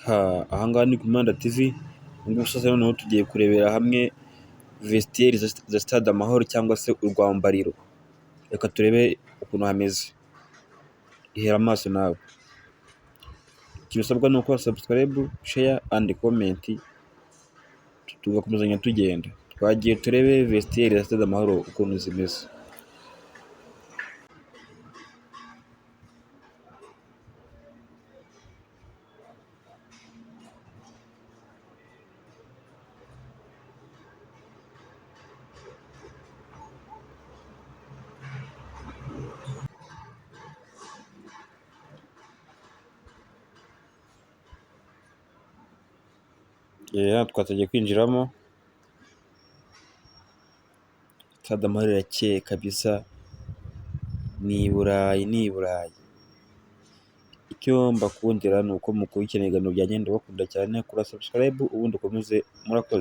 Aha ngaha ni ku Mihanda TV, ubu ngubu sasa noneho tugiye kurebera hamwe vestiaire za Stade Amahoro cyangwa se urwambariro. Reka turebe ukuntu hameze. Ihera amaso nawe. Icyo usabwa ni ukora subscribe, share and comment, tugakomezanya tugenda. Twagiye turebe vestiaire za Stade Amahoro ukuntu zimeze. Hano twatangiye kwinjiramo, Stade Amahoro irakeye kabisa, ni i Burayi, ni i Burayi. Icyo mbakundira ni uko mukurikirana ibiganiro byanjye, ndabakunda cyane, kora subscribe ubundi ukomeze, murakoze.